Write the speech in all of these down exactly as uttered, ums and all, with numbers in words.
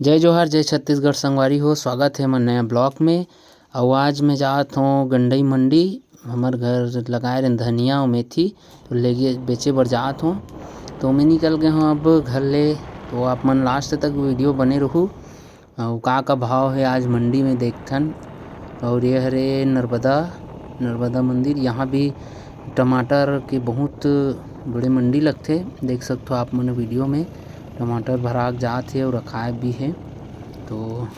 जय जोहार, जय छत्तीसगढ़ संगवारी हो, स्वागत हे हमर नया vlog में। अउ आज मैं जात हों गंडई मंडी, हमर घर लगाए रहेन धनिया अउ मेथी, तो लेगे बेचे बर जात हों। तो मैं निकल गए हों अब घर ले, तो आप मन last तक video बने रहू। अउ का का भाव हे आज मंडी में देखथन। अउ ये हरे नर्मदा, नर्मदा मंदिर, यहाँ भी टमाटर के बहुत बड़े मंडी लगथे, देख सकथो आप मन video में। टमाटर भराक जात हे अउ रखाए भी हे। तो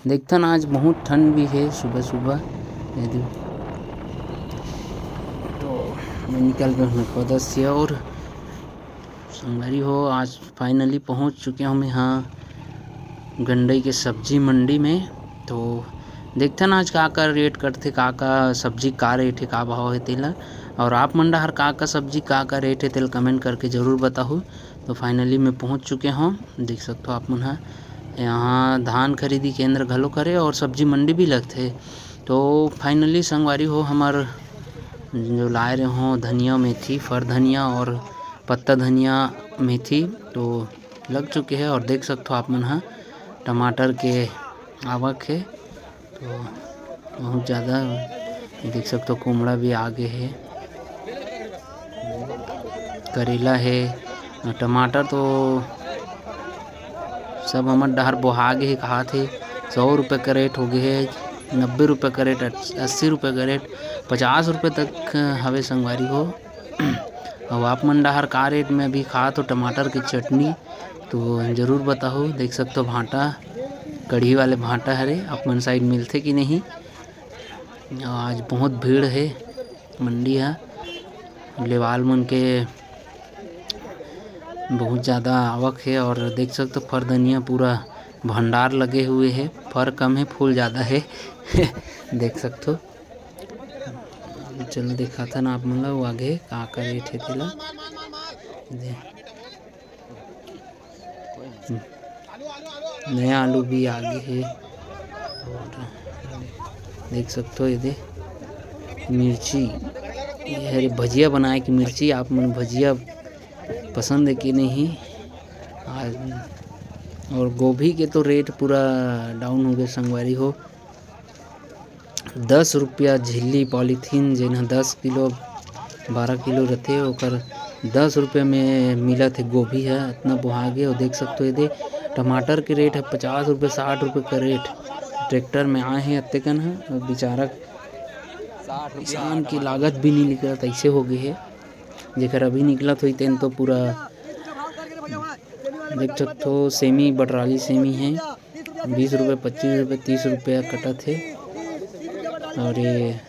देखथन, आज बहुत ठंड भी हे सुबह सुबह, ये दे-, तो मैं निकल गए हूँ पदस से। और संगवारी हो, आज finally पहुँच चुके हूँ मैं यहाँ गंडई के सब्जी मंडी में। तो देखथन आज का का rate कटथे, का का सब्जी का rate हे, का भाव हे तेला, और आप मन डहर का का सब्जी का का rate हे तेला comment करके जरूर बताहू। तो finally मैं पहुँच चुके हूँ, देख सकथो आप मन ह। यहाँ धान खरीदी केंद्र घलो करे और सब्जी मंडी भी लगथे। तो finally संगवारी हो, हमर जो लाए रहे हो धनिया मेथी, फर धनिया और पत्ता धनिया मेथी तो लग चुके हे। और देख सकथो आप मन ह टमाटर के आवक हे, तो बहुत ज़्यादा देख सकथो, कुमड़ा भी आगे हे, करेला हे, टमाटर तो सब हमर डहर बोहा गे हे, कहात हे सौ रुपये कैरेट हो गे हे, नब्बे रुपये कैरेट, अस्सी रुपये कैरेट, पचास रुपये तक हवे संगवारी हो। अउ आप मन डहर का rate में अभी खात हो टमाटर के चटनी, तो जरूर बताहू। देख सकथो भांटा, कढ़ी वाले भांटा हरे, आप मन side मिलथे कि नहीं। आज बहुत भीड़ हे मंडी ह, लेवाल मन के बहुत ज़्यादा आवक हे। और देख सकथो फर धनिया पूरा भंडार लगे हुए हे, फर कम हे, फूल ज़्यादा हे। देख सकथो, चलो दिखाथन आप मन ला वो आगे का का rate हे तेला। दे। नया आलू भी आगे हे। और देख सकथो ये दे मिर्ची, ये हरे भजिया बनाए के मिर्ची। आप मन भजिया पसंद हे कि नहीं? आज और गोभी के तो rate पूरा down हो गए संगवारी हो। दस रुपया झिल्ली polythene, जेन ह दस किलो, बारह किलो रथे, ओकर दस रुपया में मिलत हे गोभी ह। इतना बोहा गे। और देख सकथो, ये दे टमाटर के rate ह पचास रुपये, साठ रुपये कैरेट। Tractor में आए हे अत्ते कन ह, और बेचारा किसान की लागत भी नहीं निकलत, ऐसे हो गए हे। जेकर अभी निकलत होई, तेन तो पूरा देख सकथो, सेमी, बटराली सेमी हे, बीस रुपये, पच्चीस रुपये, तीस रुपये कटत हे। और ये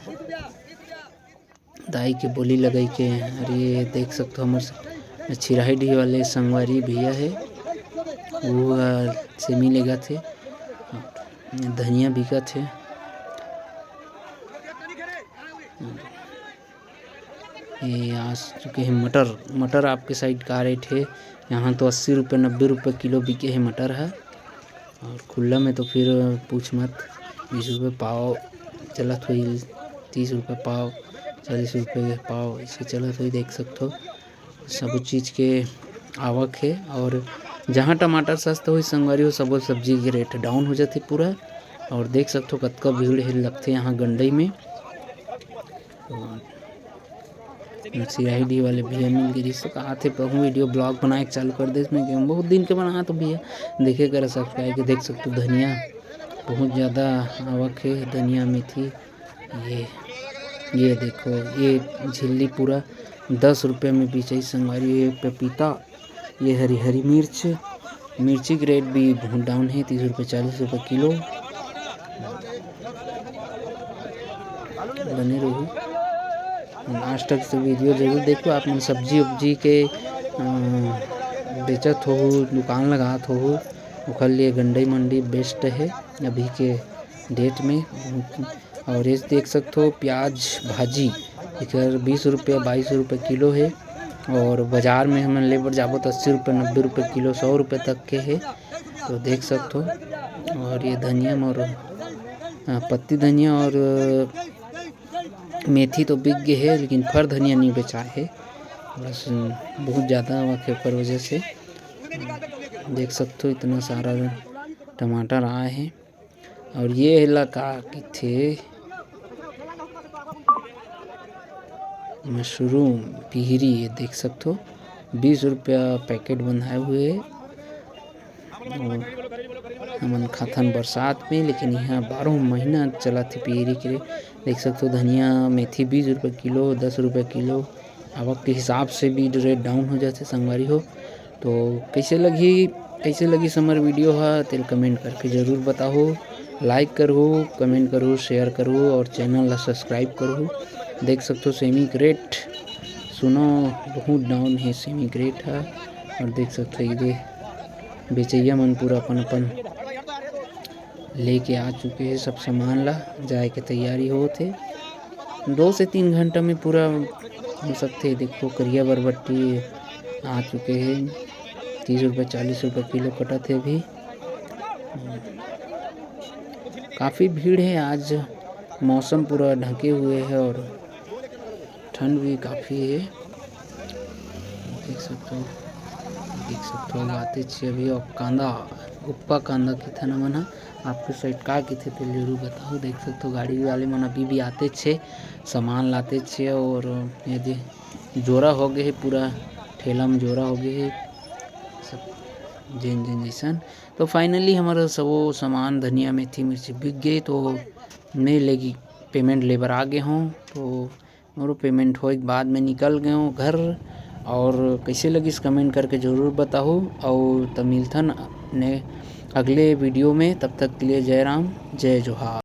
दाई के बोली लगाई के, और ये देख सकथो, हमर स-, छिराही डीह वाले संगवारी भैया हे, वो ह सेमी लेगत हे, धनिया बिकत हे। ये आ चुके हैं मटर। मटर आपके side का rate है? यहाँ तो अस्सी रुपये, नब्बे रुपये किलो बिके है मटर है। और खुला में तो फिर पूछ मत, बीस रुपये पाव चलत होई, तीस रुपये पाव, चालीस रुपये पाव, ऐसे चलत होई, देख सकथो। सब चीज के आवक है। और जहाँ टमाटर सस्ता होई संगवारी हो, सबो सब्जी के rate down हो जाथे पूरा। और देख सकथो कतका भीड़ है लगथे यहाँ गंडई में। सिराही डी वाले भैया मिल गए, जिससे कहा थे, "प्रभु, video blog बनाए के चालू कर दे।" इसमें कि हम बहुत दिन के बना तो भैया देखे कर subscribe के देख सकते हो। धनिया बहुत ज़्यादा आवक है, धनिया, मेथी। ये, ये देखो, ये झिल्ली पूरा दस रुपये में बेचाई संगवारी। ये पपीता, ये हरी हरी मिर्च, मिर्ची के rate भी बहुत down है, तीस रुपये, चालीस रुपये किलो। बने रहू, last तक से video जरूर देखो। आप मन सब्जी उब्जी के, अ, बेचत हो, दुकान लगात हो, ओकर लिए गंडई मंडी best है अभी के date में। और ये देख सकथो प्याज भाजी, एकर बीस रुपया, बाईस रुपया किलो है। और बाजार में हमन ले बर जाबो तो अस्सी रुपया, नब्बे रुपया किलो, सौ रुपया तक के है, तो देख सकथो। और ये धनिया और, अ, पत्ती धनिया और मेथी तो बिक गए है, लेकिन फर धनिया नहीं बेचा है, बस बहुत ज़्यादा आवक है, ओकर वजह से देख सकथो इतना सारा टमाटर आए हे। और ये ला का किथे, मशरूम, पिहरी, ये देख सकथो, बीस रुपया पैकेट बंधाए हुए हे। और हमन खाथन बरसात में, लेकिन यहाँ बारह महीना चलत हे पिहरी के। देख सकथो, धनिया, मेथी बीस रुपये किलो, दस रुपये किलो। आवक के हिसाब से भी रेट डाउन हो जाथे संगवारी हो। तो कैसे लगी, कैसे लगी हमर वीडियो हा, तेल कमेंट करके जरूर बताओ। लाइक करो, कमेंट करो, शेयर करो और चैनल ला सब्सक्राइब करो। देख सकथो सेमी के रेट, सुनो, बहुत डाउन है सेमी के रेट हा। और देख सकथो ये बेचैया मन पूरा अपन अपन लेके आ चुके हैं सब सामान ला, जाए के तैयारी होत हे। दो से तीन घंटा में पूरा हो सकथे। देखो करिया बरबट्टी आ चुके हैं, तीस रुपये चालीस रुपये किलो कटत हे अभी। काफ़ी भीड़ है आज, मौसम पूरा ढके हुए है और ठंड भी काफ़ी है। देख सकथो, देख सकथो, आते छे अभी। और कांदा, उपा कांदा किथन हमन ह, आपके साइड का किथे तेल जरूर बताओ। देख सकथो गाड़ी वाले मन अभी भी आते छे, सामान लाते छे। और ये दे जोरा हो गए है, पूरा ठेला में जोरा हो गए है सब जेन जेन जैसन। तो फाइनली हमारा सबो सामान धनिया, मेथी, मिर्ची बिक गए, तो मैं लेगी पेमेंट लेबर आ गए हूँ। तो मोरो पेमेंट होए के बाद मैं निकल गए हूँ घर। और कैसे लगिस कमेंट करके जरूर बताओ। और त मिलथन ने अगले वीडियो में, तब तक के लिए जय राम, जय जोहार।